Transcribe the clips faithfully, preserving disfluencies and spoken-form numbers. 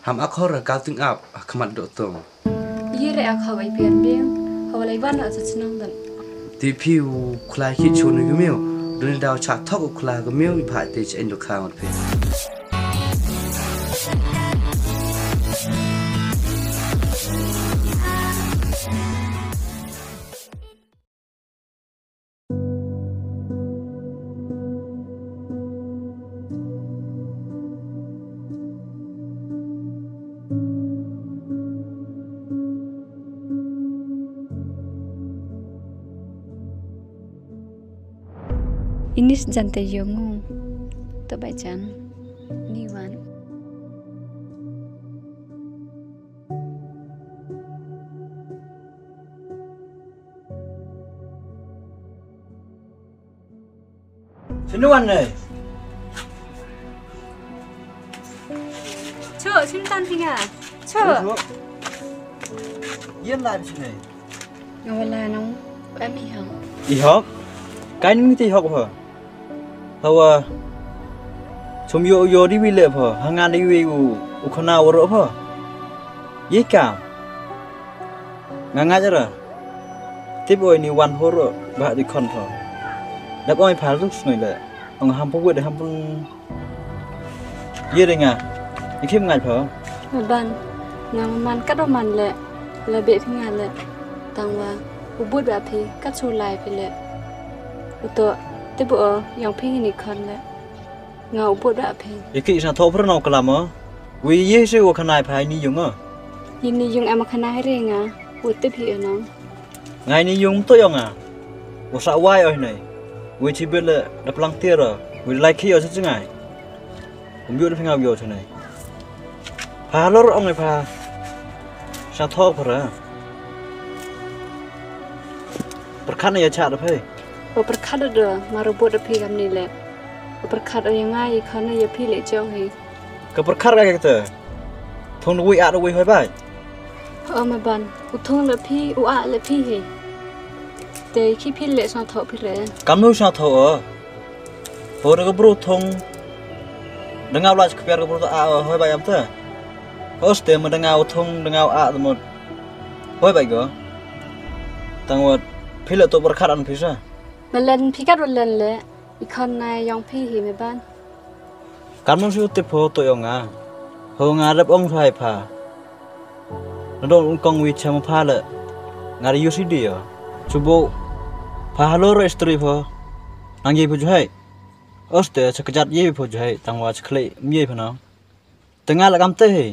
Ham akhor ka ting ap ha khmat doh tong. Yi re akhor ai pian biang. Hawalai ban a sa chnong dan. Ti phi u khlai khi chun u miu. Dun daw cha thok u khlai ka miu i pha te chen do khang phi. Inis jante yongu to bai jan ni wan. Sini wan ne. Cho, sim tan tinga. Cho. Yen lai sini. Nga wala nong em i hok. I hok? Kain ngi ti hok ho. Hawa. Chum yo yo di wi le pho. Hanga di wi u u khana waro pho. Ye kam. Nga nga jara. Tip oi ni wan horo ba di khon pho. Dap oi phal tu snoi le. Ong ham pu wet ham pun. Ye de nga. Ikhim ngai pho. Maban. Nga man kat o man le. La be phi nga le. Tang wa. U bud ba phi kat su lai phi le. U to. Tip o yang phi ni khon le. Nga u bud ba phi. Iki sa tho pher nau kalam o. Wi ye se u khanai phai ni yung o. Ini yung ama khanai re nga. U tip hi nong. Ngai ni yung to yong nga. U sa wai oi nei. Wi chi bit le da plang tier o. Wi lai khi o sa chngai. Um yu da phi nga u yo sa nei. Pha lor ong nei pha. Sa tho pher. Perkhan ya cha da phi. O perkhan da mar u bud da phi kam ni le. O perkhan ya ngai khan ya phi le chong hi. Ka pyrkhat ka kata. Thong da wei ah da wei hoi bai. O maban. U thong la phi, u ah la phi he. Te khi phi le sna tho phi le. Kam nu sna tho o. Ho da ka bru thong. Da ngau la ka piar ka bru ta ah hoi bai am ta. Hos te ma da ngau thong da ngau ah da mo. Hoi bai go. Tang wat phi le to pyrkhat an phi sa. Ma len phi kat wa len le. I khon nai yong phi hi maban. Kan mong shu tip pho to yong nga. Ho nga rep ong thai pha. Na dong ung kong wi cham pha le. Nga ri yusi di yo. Chubo. Pha halo ro istri pho. Nang ye pho juhai. Oste cha kajat ye pho juhai. Tang wa cha khle ye pho na. Te nga la kam te hi.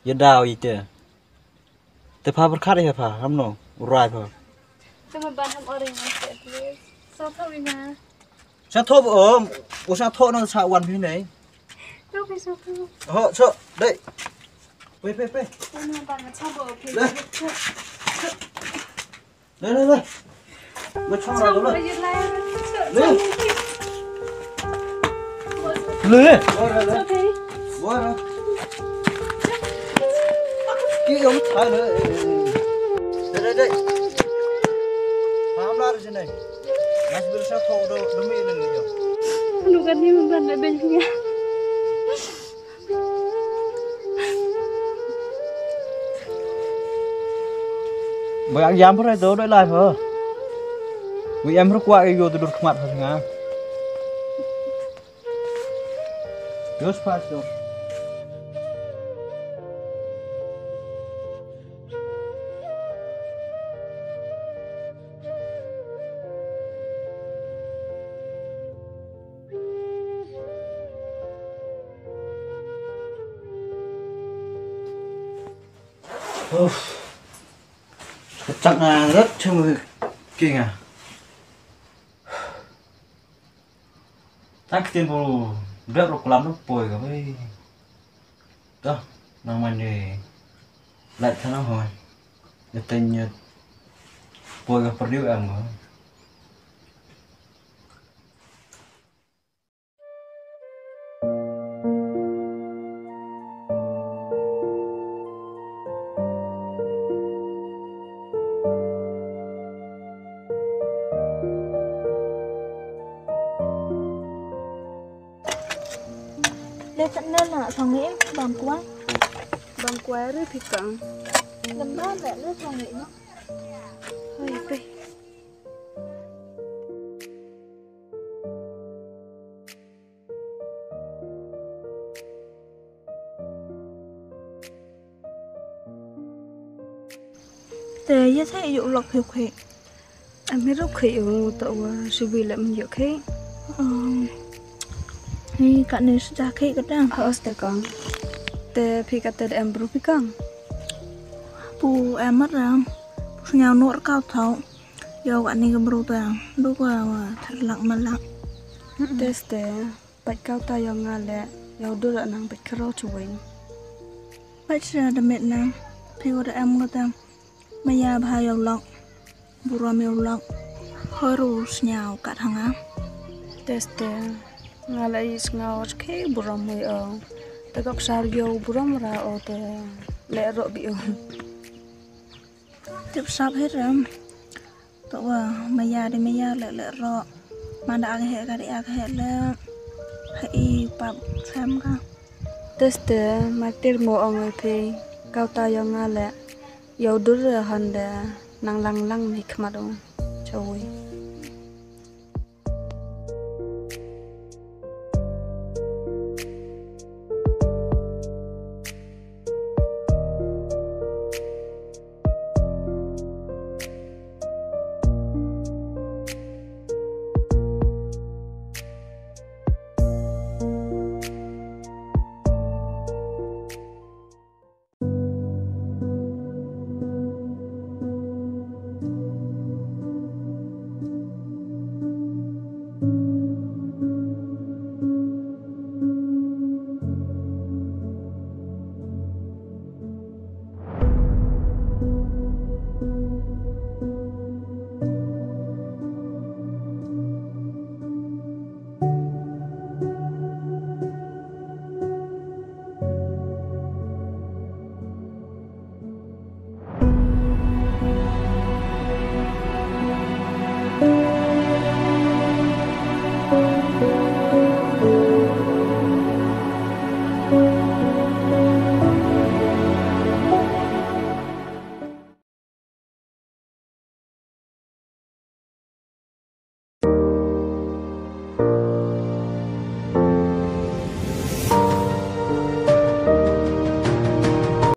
Ye dau ye te. Te pha pyrkhat ïa pha, ham no, u rai pha. Te ma ban ham orange one set, please. Sa tho wi ma. Sa tho o, u sa tho no sa wan phi nei. Tho phi sa tho. Ho, so, dei. Pe, pe, pe. Te ma ban ma sa bo phi. Le. Le, le, le. Lo chong ra lo. Le. Le. Bora, le. Bora. Ki yong thai le. Dei, dei, dei. Ham lar jin nei. Mas bil sa tho do, do mi le yo. Lu kan ni man ban le ben nya. Ba yak yam phra do doi lai pha. Ba yam phra kwah ïa yo dur khmat pha nga. Yo spa so. Uff. Ka chak nga rat chum ki nga. Tak tin bu dek ro klam ro poi ka bai. Dah, nang mandi. Lait thana hoi. Ïa teng ïa poi ka perdiu em ka. Le tang na la thong em bam kwai. Bam kwai re phi kang. Lam ba le le thong le no. Hoi pe. Te ya sa yu lok phi khe. Am hi ruh khe yu to wa shu bi le min yu khe. Ni ka ne sja khe ka tang. Os te kong. Te phi ka te em bru phi kong. Pu em mat ram. Pu sñiaw nor ka thau. Yow ka ni ka bru ta. Du ka wa thar lak ma lak. Te ste. Pait kau ta yow nga le, yow dur nang pait karo chuwing. Pait sra da met nang, phi wa da em nga ta. Maya bha yow lok, burom yow lok. Horu sñiaw kat hanga. Teste, nga le i sngaw chke burom hui o. Te kok sar yow burom ra o te le ro bi o. Tip sap het ram. To wa maya de maya le le ro. Manda ag he ka de ag he le. He i pap sem ka. Teste ma tir mo ong e phi. Kau ta yow nga le. Yow dur han de nang lang lang ni khmat ong. Chawi.